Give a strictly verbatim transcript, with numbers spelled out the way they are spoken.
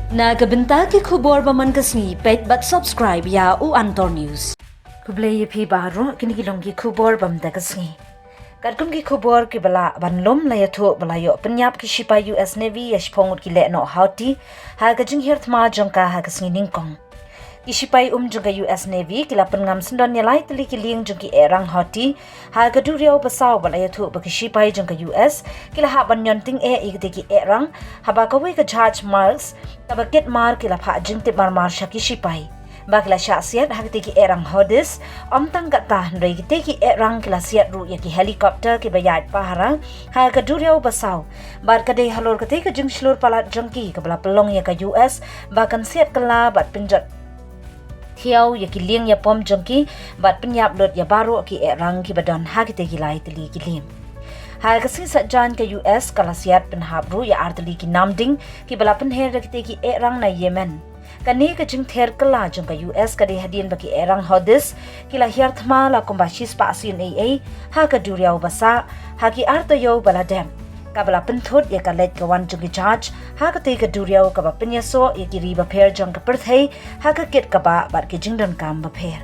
Na ka bynta ki khubor ba man ka sngi, peit bad subscribe ïa U Antor News. Khublei ïa phi baroh, kine ki long ki khubor ba man ka sngi. Katkum ki khubor kiba la ban lum, la ïathuh ba la ïoh pynïap ki shipai U S Navy ïa shiphew ngut ki lehnoh Houthi ha ka jinghiar thma jong ka ha ka sngi nyngkong. Ki shipai um jong ka U S Navy ki la pynngam syndon ïa lai tylli ki lieng jong ki ehrang Houthi ha ka duriaw basaw, bad la ïathuh ba ki shipai jong ka U S ki la hap ban ñion tyngeh ïa kitei ki ehrang, haba kawei ka jahaj Maersk kaba kit mar ki la phah jingtip marmar sha ki shipai, ba ki la shah siat ha kitei ki ehrang Houthis. Ym tang katta, hynrei kitei ki ehrang ki la siat ruh ïa ki helicopter kiba ïaid pahara ha ka duriaw basaw. Bad ka dei halor katei ka jingshlur palat jong ki kaba la pynlong ïa ka U S ba kan siat kylla bad pynjot thiaw ïa ki lieng ïapom jong ki, bad pynïap lut ïa baroh ki ehrang kiba don ha kitei ki lai tylli ki lieng. Ha ka sngi Saitjaiñ ka U S ka la siat pynhap ruh ïa ar tylli ki namding kiba la pynher da kitei ki ehrang na Yemen. Kane ka jingther kylla jong ka U S ka dei hadien ba ki ehrang Houthis ki la hiar thma la kumba shispah sien ei ei ha ka duriaw basaw ha ki ar taïew ba la dep, kaba la pynthut ïa ka leit ka wan jong ki jahaj ha katei ka duriaw kaba pynïasoh ïa ki ri bapher jong ka pyrthei ha ka kit kaba bad ki jingdonkam bapher.